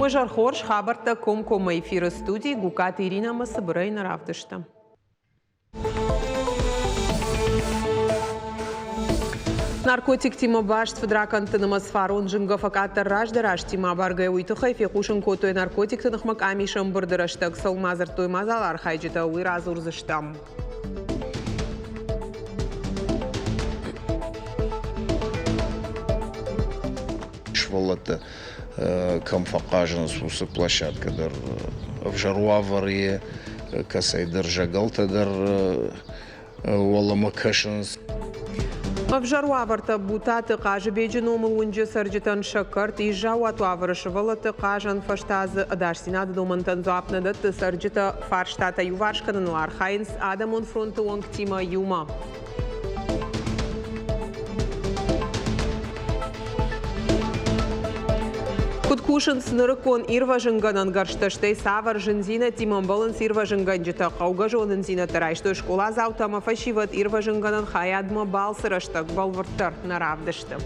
Уазӕр хорз хабӕрттӕ комкоммӕ эфиры студийы Гукаты Иринӕ ӕмӕ цыбырӕй нӕ равдыста. Наркотиктимӕ баст фыдракӕндты нымӕц фарон зынгӕ фӕкъаддӕр раздӕр азтимӕ абаргӕ уый тыххӕй фехъусын кодтой наркотикты ныхмӕ къамисы ӕмбырды рӕстӕг. Цӕуыл ма дзырдтой мадзалы архайджытӕ, уый радзурдзыстӕм. Сывӕллӕттӕ кӕм фӕхъазынц, уыцы площадкӕ дӕр ӕвзӕр уавӕры, кӕцӕйдӕр зӕгӕлтӕ дӕр уӕлӕмӕ кӕсынц. Ӕвзӕр уавӕртӕ Бутаты Хъазыбеджы номыл уынджы цӕрджытӕн сӕ кӕрт ис заууат уавӕры сывӕллӕтты хъазӕн фӕзтӕ дзы ӕдасдзинады домӕнтӕн дзуапп нӕ дӕтты цӕрджытӕ фарстатӕ иуварс кӕныныл архайынц адӕмон фронты уӕнгтимӕ иумӕ. Куыд кусынц нырыккон ирвӕзынгӕнӕн гӕрзтӕ, стӕй цавӕр зындзинӕдтимӕ ӕмбӕлынц ирвӕзынгӕнджытӕ? Хъӕугӕ зонындзинӕдтӕ райстой скъоладзаутӕ ӕмӕ фӕсивӕд ирвӕзынгӕнӕн хайадмӕ балцы рӕстӕг бӕлвырддӕр нӕ равдысты.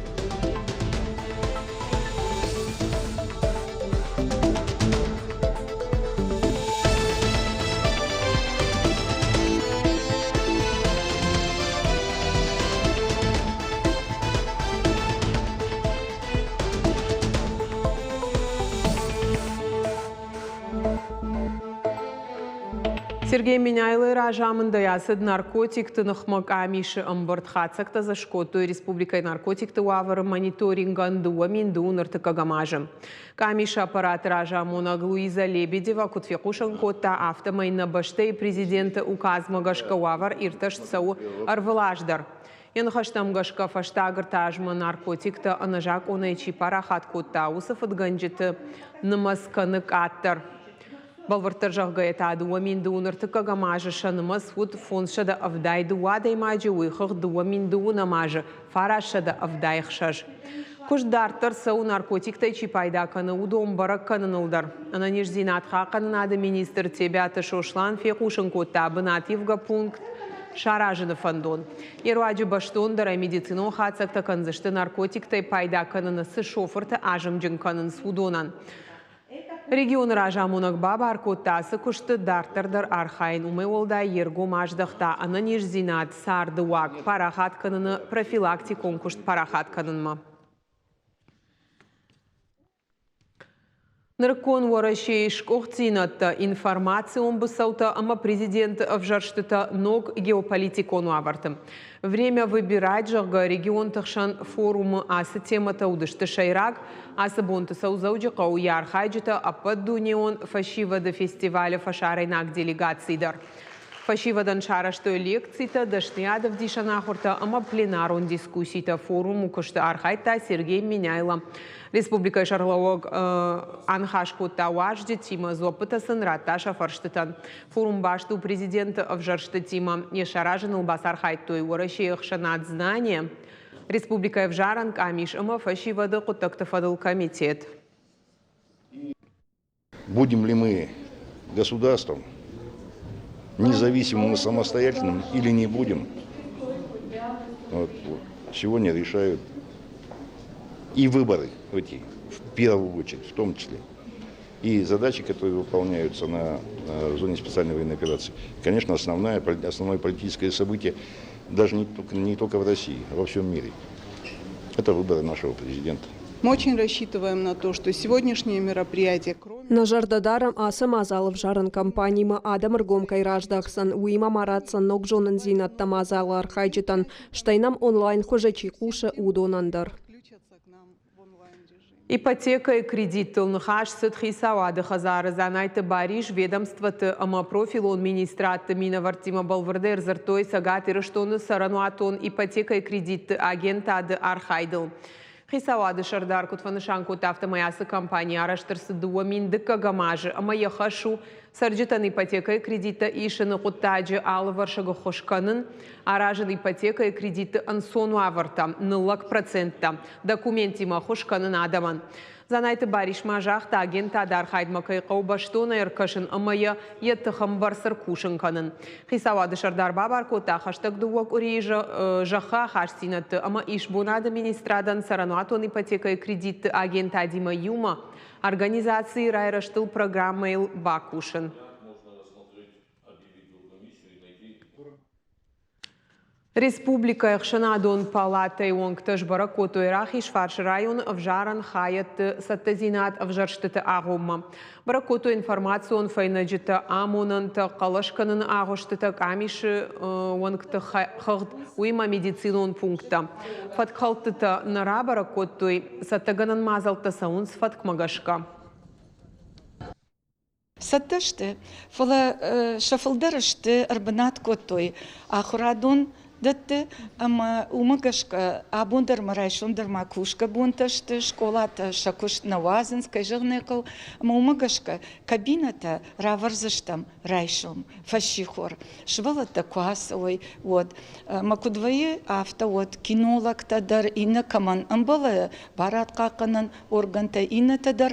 Сергей Меняйлойы разамындӕй ацыд наркотикты ныхмӕ къамисы ӕмбырд. Хатдзӕгтӕ дзы скодтой республикӕйы наркотикты уавӕры мониторингӕн 2025 азы. Къамисы аппараты разамонӕг Луиза Лебедева куыд фехъусын кодта, афтӕмӕй нӕ бӕстӕйы президенты указмӕ гӕсгӕ уавӕр иртӕст цӕуы ӕрвылаз дӕр. Йӕ ныхӕстӕм гӕсгӕ, фӕстаг ӕртӕ азмӕ наркотиктӕ ӕнӕзакъонӕй чи парахат кодта, уыцы фыдгӕнджыты нымӕц кӕны къаддӕр. Бӕлвырддӕр зӕгъгӕйӕ та, 2002 ӕртыккӕгӕм азы сӕ нымӕц уыд 572 адӕймаджы, уый хыгъд 2002 азы 976. Куыст дарддӕр цӕуы наркотиктӕй чи пайда кӕны, уыдон бӕрӕг кӕныныл дӕр. Ӕнӕниздзинад хъахъхъӕнынады министр Тебиаты Сослан фехъусын кодта бынативгӕ пункт саразыны фӕндон. Йӕ руаджы бӕстондӕрӕй медицинон хатдзӕгтӕ кӕндзысты наркотиктӕй пайда кӕныны цы шофырты азымджын кӕнынц, уыдонӕн. Регионы разамонӕг бабар кодта ацы куысты дарддӕр дӕр архайын. Уымӕй уӕлдай йе ргом аздӕхта ӕнӕниздзинад, царды уаг парахат кӕныны профилактикон куыст парахат кӕнынмӕ. Нырыккон Уӕрӕсейы сгуыхтдзинӕдтӕ, информацион быцӕутӕ ӕмӕ президенты ӕвзӕрстытӕ ног геополитикон уавӕрты. Время выбирать, зӕгъгӕ, регионты хсӕн форумы ацы темӕтӕ уыдысты сӕйраг. Ацы бонты цӕуы Дзӕуджыхъӕуы йӕ архайджытӕ ӕппӕтдунеон фӕсивӕды фестивалы фӕсарӕйнаг делегаци дӕр. Фӕсивӕдӕн сарӕзтой лекцитӕ, дӕсныйад ӕвдисӕн ахуыртӕ ӕмӕ пленарон дискусситӕ. Форумы куысты архайдта Сергей Меняйло. Республикӕйы сӕргълӕууӕг аныхас кодта уазджытимӕ, дзуӕппытӕ сын радта сӕ фӕрстытӕн. Форум баст у президенты ӕвзӕрстытимӕ. Йӕ саразыныл бацархайдтой Уӕрӕсейы ӕхсӕнад «Знание», республикӕйы ӕвзарӕн къамис ӕмӕ фӕсивӕды хъуыддӕгты фӕдыл комитет. Будем ли мы государством, независимым и самостоятельным, или не будем, вот, сегодня решают и выборы эти, в первую очередь, в том числе. И задачи, которые выполняются на зоне специальной военной операции, конечно, основное, основное политическое событие даже не только, не только в России, а во всем мире. Это выборы нашего президента. Мы очень рассчитываем на то, что сегодняшнее мероприятие, кроме Нӕ зӕрдӕ дарӕм ацы мадзалы ӕвзарӕн кампанимӕ адӕмы ргом кӕй раздӕхдзӕн, уыимӕ ма ратдзӕн ног зонындзинӕдтӕ мадзалы архайджытӕн, стӕй нӕм онлайн хуызы чи хъусы, уыдонӕн дӕр. Ипотекӕйы кредиттыл ныхас цыд хицауады хӕдзары Дзанайты Барис ведомствоты ӕмӕ профилон министрадты минӕвӕрттимӕ бӕлвырдӕй ӕрдзырдтой Цӕгат Ирыстоны цӕрӕнуатон ипотекӕйы кредитты агентады архайдыл. Хицауады сӕрдар куыд фӕнысан кодта, афтӕмӕй ацы компани арӕзт ӕрцыд 2002 азы ӕмӕ йӕ хӕс у цӕрджытӕн ипотекӕйы кредиттӕ исыны хъуыддаджы алывӕрсыг ӕххуыс кӕнын, аразын ипотекӕйы кредитты ӕнцон уавӕртӕ, ныллӕг проценттӕ, документтимӕ ӕххуыс кӕнын адӕмӕн. Дзанайты Барис ма загъта, агентады архайдмӕ кӕй хъӕуы бӕстонӕй ӕркӕсын ӕмӕ йӕ йӕ тыхӕмбӕрц ӕркусын кӕнын. Хицауады сӕрдар бабар кодта хӕстӕг дыууӕ къуырийы зӕххы ахастдзинӕдты ӕмӕ исбонады министрадӕн цӕрӕнуатон ипотекӕйы кредитты агентадимӕ иумӕ организацийы райрӕзтыл программӕйыл бакусын. Республикӕйы ӕхсӕнадон палатӕйы уӕнгтӕ сбӕрӕг кодтой Рахизфарсы районы ӕвзарӕн хайӕдты цӕттӕдзинад ӕвзӕрстыты агъоммӕ. Бӕрӕг кодтой информацион фӕйнӕджытӕ, амонӕнтӕ, хъӕлӕс кӕныны агъуыстытӕ, къамисы уӕнгты хыгъд, уыимӕ медицинон пункттӕ. Фӕткхӕлдтытӕ нӕ рабӕрӕг кодтой, цӕттӕгӕнӕн мадзӕлттӕ цӕуынц фӕткмӕ гӕсгӕ. Цӕттӕ сты, фӕлӕ сӕ фылдӕр сты ӕрбынат кодтой ахуырадон дӕтты ӕмӕ уымӕ гӕсгӕ абон дӕр ма райсом дӕр ма кусгӕ бонтӕ сты, скъолатӕ сӕ куыст нӕ уадзынц, кӕй зӕгъын ӕй хъӕуы, ӕмӕ уымӕ гӕсгӕ кабинӕтӕ равӕрдзыстӕм райсом фӕссихор, сывӕллӕттӕ куы ацӕуой, уӕд. Ӕмӕ куыд вӕййы, афтӕ уӕд кинологтӕ дӕр иннӕ кӕмӕн ӕмбӕлы барадхъахъхъӕнӕн органтӕ, иннӕтӕ дӕр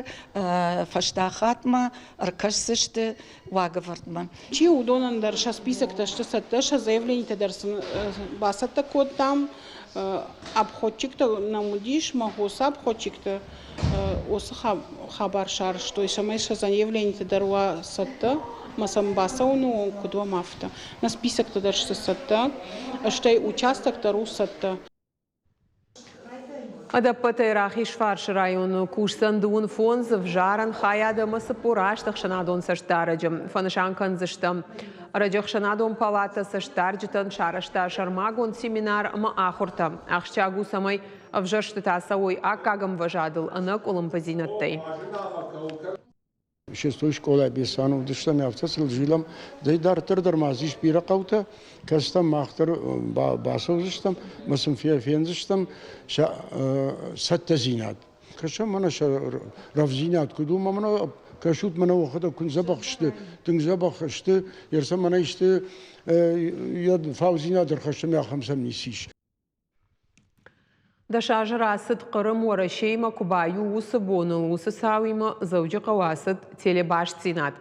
фӕстаг хатт ма ӕркӕсдзысты уагӕвӕрдмӕ. Чи уыдонӕн дӕр сӕ списоктӕ сты цӕттӕ, сӕ заявленийтӕ дӕр сын бацӕттӕ кодтам. Обходчиктӕ нӕм уыдис, мӕ обходчиктӕ уыцы хабар сарӕзтой, цӕмӕй сӕ заявленийтӕ дӕр уа цӕттӕ, ӕмӕ сӕм бацӕуыны онг куыд уӕм, афтӕ. Нӕ списоктӕ дӕр сты цӕттӕ, стӕй участок дӕр у цӕттӕ. Ӕдӕппӕтӕй Рахизфарсы районы кусдзӕн дыууын фондз ӕвзарӕн хайад ӕмӕ 48 ӕхсӕнадон цӕстдарӕджы. Фӕнысан кӕндзыстӕм, ӕрӕджы ӕхсӕнадон палатӕ цӕстдарджытӕн сарӕзта сӕрмагонд семинар ӕмӕ ахуыртӕ. Ахсджиаг у, цӕмӕй ӕвзӕрстытӕ цӕуой аккаг ӕмвӕзадыл ӕнӕ къуылымпыдзинӕдтӕй. Шестой скъолайы Беслӕны уыдыстӕм, афтӕ сыл зилӕм. Дӕй дарддӕр дӕр ма дзы ис бирӕ хъӕутӕ, кӕцытӕм мах дӕр бацӕудзыстӕм ӕмӕ сын фендзыстӕм сӕ цӕттӕдзинад. Кӕсӕм мӕнӕ сӕ рӕвдзинад куыд у, мӕнӕ кӕсут, мӕнӕ уӕхӕдӕг куыд дзӕбӕх сты, тынг дзӕбӕх сты, ерсӕ мӕнӕ исты йӕ фаудзинад ӕрхӕссӕм, ахӕм сӕм ницы ис. Дӕс азы рацыд Хъырым Уӕрӕсеимӕ куы баиу, уыцы боныл уыцы цауимӕ Дзӕуджыхъӕуы ацыд телебастдзинад.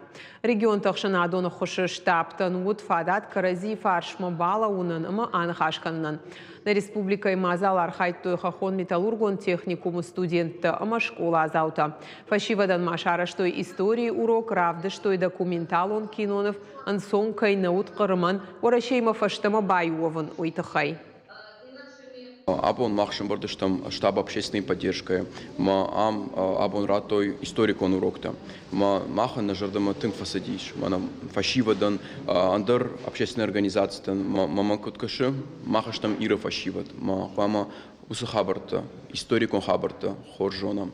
Регионты ӕхсӕнадон ӕххуысы штабтӕн уыд фадат кӕрӕдзийы фарсмӕ балӕууынӕн ӕмӕ аныхас кӕнынӕн. Нӕ республикӕйы мадзал архайдтой хӕххон-металлургон техникумы студенттӕ ӕмӕ скъоладзаутӕ. Фӕсивӕдӕн ма сарӕзтой историйы урок, равдыстой документалон киноныв ӕнцон кӕй нӕ уыд Хъырымӕн Уӕрӕсеимӕ фӕстӕмӕ баиу уӕвын, уый тыххӕй. Абон мах сӕмбырд стӕм штаб общественной поддержкӕйы ӕмӕ ам абон радтой историкон уроктӕ. Ӕмӕ махӕн нӕ зӕрдӕмӕ тынг фӕцыдис. Мӕнӕ фӕсивӕдӕн, ӕндӕр общественной организацитӕн мӕ куыд кӕсы, мах стӕм Иры фӕсивӕд. Ӕмӕ хъуамӕ уыцы хабӕрттӕ, историкон хабӕрттӕ хорз зонӕм.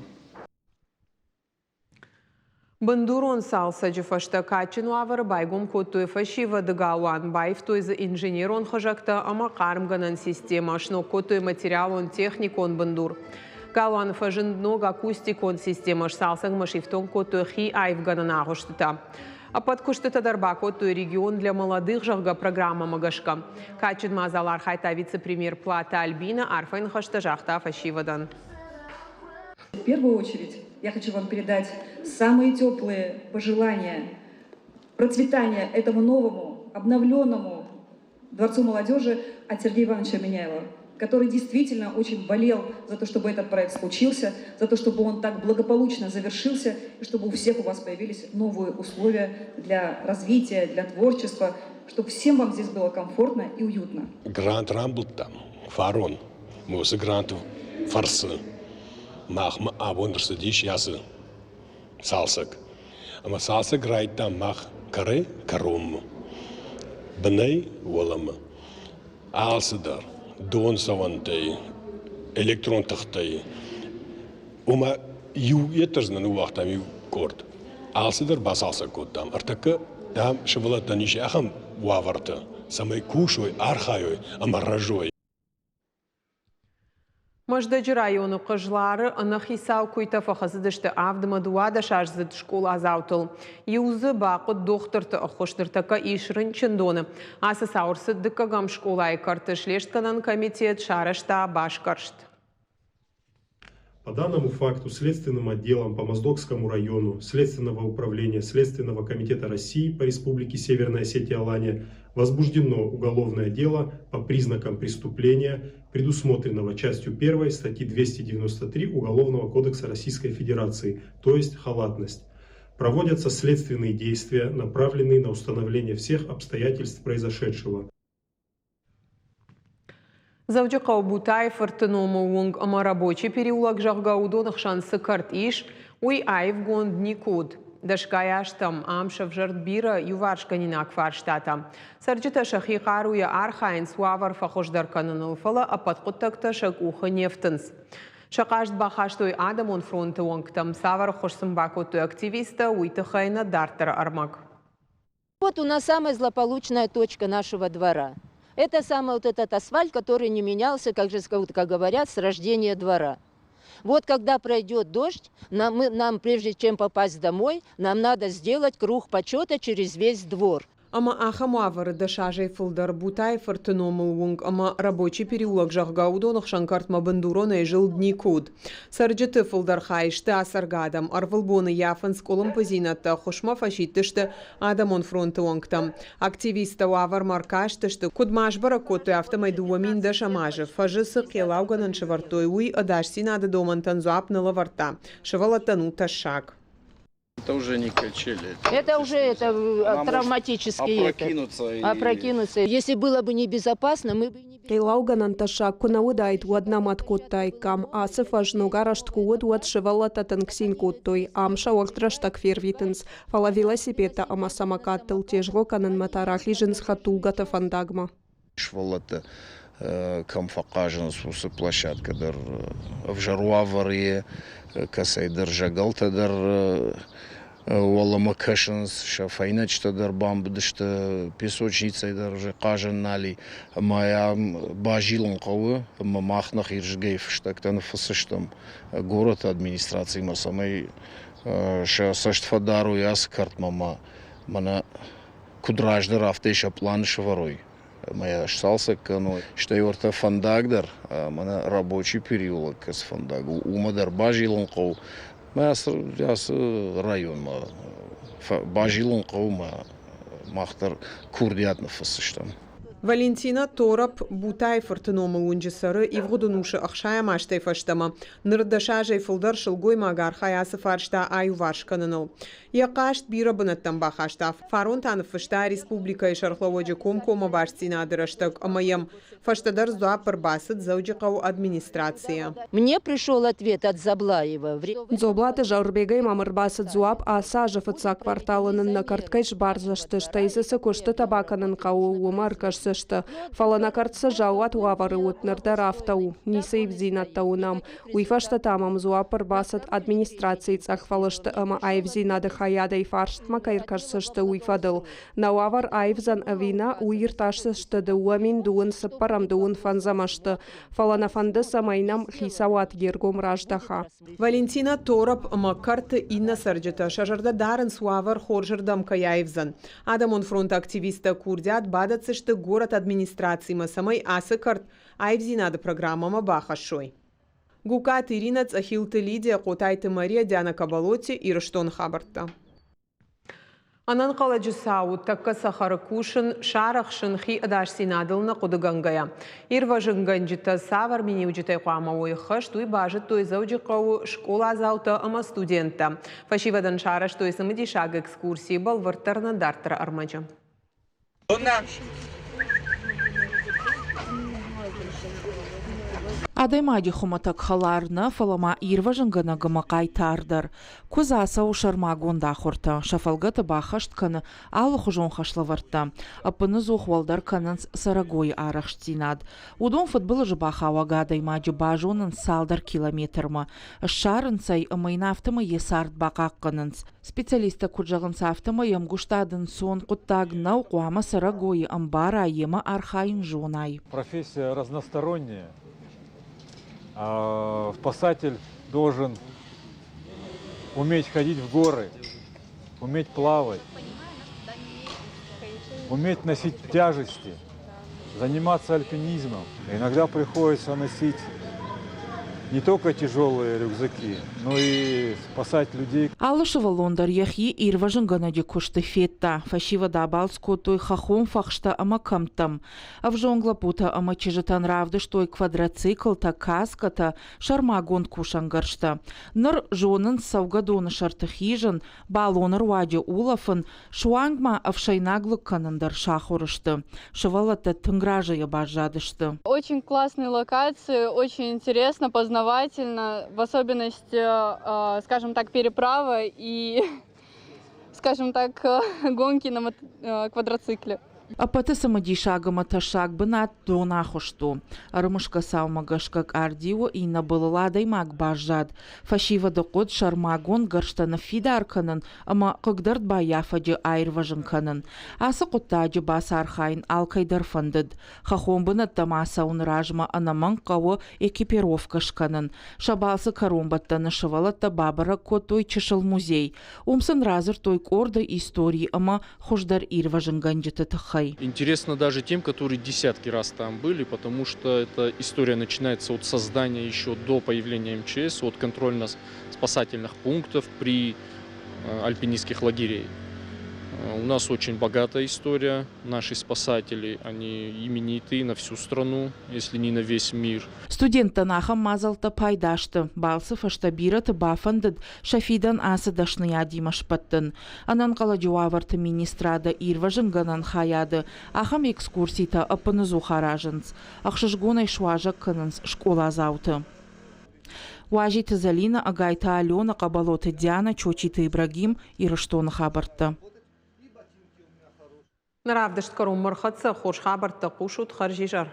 Бындурон цалцӕджы фӕстӕ кадджын уавӕры байгом кодтой фӕсивӕды галуан, баивтой дзы инженерон хызӕгтӕ ӕмӕ хъармгӕнӕн системӕ, сног кодтой материалон-техникон бындур. Галуаны фӕзынд ног акустикон системӕ, сцалцӕгмӕ сифтонг кодтой хи аивгӕнӕн агъуыстытӕ. Ӕппӕт куыстытӕ дӕр бакодтой «Регион для молодых», зӕгъгӕ, программӕмӕ гӕсгӕ. Кадджын мадзал архайдта вице-премьер Платы Альбина, арфӕйы ныхӕстӕ загъта фӕсивӕдӕн. В первую очередь я хочу вам передать самые теплые пожелания процветания этому новому, обновленному Дворцу молодежи от Сергея Ивановича Меняева, который действительно очень болел за то, чтобы этот проект случился, за то, чтобы он так благополучно завершился, и чтобы у всех у вас появились новые условия для развития, для творчества, чтобы всем вам здесь было комфортно и уютно. Грант рамбылдтам, фарон, уыцы гранты фӕрцы махмӕ абон ӕрцыдис ацы цалцӕг. Ӕмӕ цалцӕг райдыдтам мах кӕрӕй кӕронмӕ, бынӕй уӕлӕмӕ. Алцыдӕр донцӕуӕнтӕй, электрон тыхтӕй. Ома иу йеддӕр дзы нӕ ныууагътам иу къорд. Алцыдӕр бацалцӕг кодтам. Ӕртӕккӕ, дам, сывӕллӕттӕн ис ахӕм уавӕртӕ, цӕмӕй кусой, архайой ӕмӕ рӕзой. Мӕздӕджы районы Хъызлары ӕнӕхицау куыйтӕ фӕхӕцыдысты авдмӕ дыууадӕсаздзыд скъоладзаутыл. Иу дзы бахъуыд дохтырты ӕххуыс, ныртӕккӕ ис рынчындоны. Ацы цау ӕрцыд дыккӕгӕм скъолайы кӕрты. Слестгӕнӕн комитет сарӕзта басгӕрст. По данному факту Следственным отделом по Моздокскому району Следственного управления Следственного комитета России по Республике Северная Осетия-Алания возбуждено уголовное дело по признакам преступления, предусмотренного частью 1 статьи 293 Уголовного кодекса Российской Федерации, то есть халатность. Проводятся следственные действия, направленные на установление всех обстоятельств произошедшего. Дзӕуджыхъӕуы Бутайы-фырты номыл уынг ӕмӕ Рабочий переулок, зӕгъгӕ, уыдоны хсӕн цы кӕрт ис, уый аивгонд никуы уыд. Дӕсгай азтӕм ам сӕвзӕрд бирӕ иуварсгӕнинаг фарстатӕ. Цӕрджытӕ сӕхи хъаруйӕ архайынц уавӕр фӕхуыздӕр кӕныныл, фӕлӕ ӕппӕт хъуыддӕгтӕ сӕ къухы не фтынц. Сӕ хъаст бахастой адӕмон фронты уӕнгтӕм. Цавӕр ӕххуыс сын бакодтой активисттӕ, уый тыххӕй нӕ дарддӕры ӕрмӕг. Вот у нас самая злополучная точка нашего двора. Это самый вот этот асфальт, который не менялся, как же как говорят, с рождения двора. Вот когда пройдет дождь, нам, мы, нам прежде чем попасть домой, нам надо сделать круг почета через весь двор. Ӕмӕ ахӕм уавӕры дӕс азӕй фылдӕр Бутайы-фырты номыл уынг ӕмӕ Рабочий переулок, зӕгъгӕ, уыдоны хсӕн кӕртмӕ бындуронӕй зылд никуы уыд. Цӕрджыты фылдӕр хай сты ацӕргӕ адӕм, ӕрвылбон ӕййафынц къуылымпыдзинӕдтӕ, ӕххуысмӕ фӕсидтысты Адӕмон фронты уӕнгтӕм. Активисттӕ уавӕрмӕ ӕркастысты, куыд ма сбӕрӕг кодтой, афтӕмӕй 2010 азы фӕзы цы хъеллаугӕнӕн сӕвӕрдтой, уый ӕдасдзинады домӕнтӕн дзуапп нӕ лӕвӕрдта. Сывӕллӕттӕн у тӕссаг. Это уже не качели. Это уже это Она травматические. Опрокинуться. Это, опрокинуться. Если было бы небезопасно, мы бы не... Хъеллаугӕнӕн тӕссаг куы нӕ уыдаид, уӕд нӕ мӕт кодтаиккам. Ацы фӕз ног арӕзт куы уыд, уӕд сывӕллӕттӕ тынг цин кодтой. Ам сӕ уӕгъд рӕстӕг фервитынц. Фӕлӕ велосипедтӕ ӕмӕ самокаттыл тезгъо кӕнынмӕ та рахизынц хӕдтулгӕты фӕндагмӕ. Сывӕллӕттӕ кӕм фӕхъазынц, уыцы площадкӕ дӕр ӕвзӕр уавӕры, кӕцӕйдӕр зӕгӕлтӕ дӕр уӕлӕмӕ кӕсынц, сӕ фӕйнӕджытӕ дӕр бамбыдысты, песочницӕй дӕр уже хъазӕн нал и. Ӕмӕ йӕм базилын хъӕуы, ӕмӕ мах нӕхи рдыгӕй фыстӕгтӕ ныффысдзыстӕм горӕты администрацимӕ, цӕмӕй сӕ цӕст фӕдарой ацы кӕртмӕ ӕмӕ мӕнӕ куыд раздӕр, афтӕ сӕ пълан сӕвӕрой ӕмӕ йӕ сцалцӕг кӕной. Стӕй уӕртӕ фӕндаг дӕр, мӕнӕ рабочий переулок кӕцы фӕндаг у, уымӕ дӕр базилын хъӕуы. Мӕ ацы районмӕ базилын хъӕуы мӕ мах дӕр курдиат ныффысдзыстӕм. Валентина Тороп Бутайы-фырты номыл уынджы цӕры ивгъуыд ӕнусы ӕхсайӕм азтӕй фӕстӕмӕ. Ныр дӕс азӕй фылдӕр сылгоймаг архайы ацы фарста аиуварс кӕныныл. Йӕ хъаст бирӕ бынӕттӕм бахаста. Фарон та ныффыста республикӕйы сӕргълӕууӕджы комкоммӕ бастдзинады рӕстӕг ӕмӕ йӕм фӕстӕдӕр дзуапп ӕрбацыд Дзӕуджыхъӕуы администрацийӕ. Мне пришел ответ от Заблаева. Дзоблаты Зауырбегӕй мӕм ӕрбацыд дзуапп, ацы азы фыццаг кварталы нын нӕ кӕрт кӕй сбардзысты, стӕй дзы цы куыстытӕ бакӕнын хъӕуы, уымӕ ӕркӕсдзысты. Фӕлӕ нӕ кӕрт цы заууат уавӕры уыд, ныр дӕр афтӕ у, ницы ивддзинӕдтӕ уынӕм. Уый фӕстӕ та мӕм дзуапп ӕрбацыд администрацийы цъӕх фӕлысты ӕмӕ аивдзинады хайадӕй фарстмӕ кӕй ӕркӕсдзысты, уый фӕдыл. Нӕ уавӕр аивдзӕн ӕви нӕ, уый иртасдзысты 2024-ӕм 25-ӕм ӕзты. Фӕлӕ нӕ фӕнды, цӕмӕй нӕм хицауад йе ргом раздӕха. Валентина Тороп ӕмӕ кӕрты иннӕ цӕрджытӕ сӕ зӕрдӕ дарынц, уавӕр хорзырдӕм кӕй аивдзӕн. Адӕмон фронты активисттӕ курдиат бадӕтдзысты горӕт администрацимӕ, цӕмӕй ацы кӕрт аивдзинады программӕмӕ бахӕссой. Гукаты Иринӕ, Цъӕхилты Лидия, Хъотайты Мария, Диана Кабалоти, Ирыстоны хабӕрттӕ. Ӕнӕнхъӕлӕджы цауы тӕккӕ цӕхӕры кусын, сарӕхсын хи ӕдасдзинадыл нӕ хъуыдыгӕнгӕйӕ. Ирвӕзынгӕнджытӕ цавӕр миниуджытӕй хъуамӕ уой хӕст, уый базыдтой Дзӕуджыхъӕуы скъоладзаутӕ ӕмӕ студенттӕ. Фӕсивӕдӕн сарӕзтой цымыдисаг экскурси, бӕлвырддӕр нӕ дарддӕры ӕрмӕджы. Адӕймаджы хуымӕтӕг хӕлар нӕ, фӕлӕ ма ирвӕзынгӕнӕг ӕмӕ хъайтар дӕр. Куыдз ацӕуы сӕрмагонд ахуыртӕ, сӕ фӕлгӕты баххӕст кӕны алыхуызон хӕслӕвӕрдтӕ. Ӕппыныдзух уӕлдӕр кӕнынц цӕрӕгойы арӕхстдзинад. Уыдон фыдбылызы бахауӕг адӕймаджы базонынц цалдӕр километрмӕ, ссарынц ӕй ӕмӕ йын афтӕмӕй йӕ цард бахъахъхъӕнынц. Специалисттӕ куыд зӕгъынц, афтӕмӕй ӕмгуыстад ӕнцон хъуыддаг нӕу, хъуамӕ цӕрӕгойы ӕмбара, йемӕ архайын зонай. Профессия разносторонняя. Спасатель должен уметь ходить в горы, уметь плавать, уметь носить тяжести, заниматься альпинизмом. Иногда приходится носить не только тяжелые рюкзаки, но и спасать людей. Алы сывӕллон дӕр йӕхи ирвӕзынгӕнӕджы куысты федта. Фӕсивӕд абалц кодтой хӕххон фӕхстӕ ӕмӕ кӕмттӕм. Ӕвзонг лӕппутӕ ӕмӕ чызджытӕн равдыстой квадроциклтӕ, каскӕтӕ, сӕрмагонд кусӕнгӕрзтӕ. Ныр зонынц цӕугӕдоны сӕрты хизын, балоны руаджы улӕфын, суанг ма ӕфсӕйнаг лыг кӕнын дӕр сахуыр сты. Сывӕллӕттӕ тынг разыйӕ баззадысты. Очень классные локации, очень интересно, познавательно, в особенности, скажем так, переправа и, скажем так, гонки на квадроцикле. Ӕппӕты цымыдисаг ӕмӕ тӕссаг бынат донахуыст у. Ӕрымысгӕ цаумӕ гӕсгӕ къардиуы иннӕ былыл адӕймаг баззад. Фӕсивӕды хъуыд сӕрмагонд гӕрзтӕ ныффидар кӕнын ӕмӕ хъыгдард баййафӕджы аирвӕзын кӕнын. Ацы хъуыддаджы бацархайын алкӕй дӕр фӕндыд. Хӕххон бынӕттӕм ацӕуыны размӕ ӕнӕмӕнг хъӕуы экипировкӕ скӕнын. Сӕ балцы кӕронбӕттӕны сывӕллӕттӕ бабӕрӕг кодтой чысыл музей. Уым сын радзырдтой къорды истори ӕмӕ хуыздӕр ирвӕзынгӕнджыты тыххӕй. Интересно даже тем, которые десятки раз там были, потому что эта история начинается от создания еще до появления МЧС, от контрольно-спасательных пунктов при альпинистских лагерей. У нас очень богатая история. Наши спасатели, они именитые на всю страну, если не на весь мир. Студенттӕн ахӕм мадзӕлттӕ пайда сты. Балцы фӕстӕ бирӕты бафӕндыд сӕ фидӕн ацы дӕсныйадимӕ сбӕттын. Ӕнӕнхъӕлӕджы уавӕрты министрады ирвӕзынгӕнӕн хайады ахӕм экскурситӕ ӕппынӕдзух аразынц, ӕхсызгонӕй суазӕг кӕнынц скъоладзауты. Уазиты Зӕлинӕ, Ӕгайты Аленӕ, Хъӕбӕлоты Дианӕ, Чочиты Ибрагим, Ирыстоны хабӕрттӕ. Нӕ равдыст кӕронмӕ ӕрхӕццӕ. Хорз хабӕрттӕ хъусут. Хӕрзизӕр.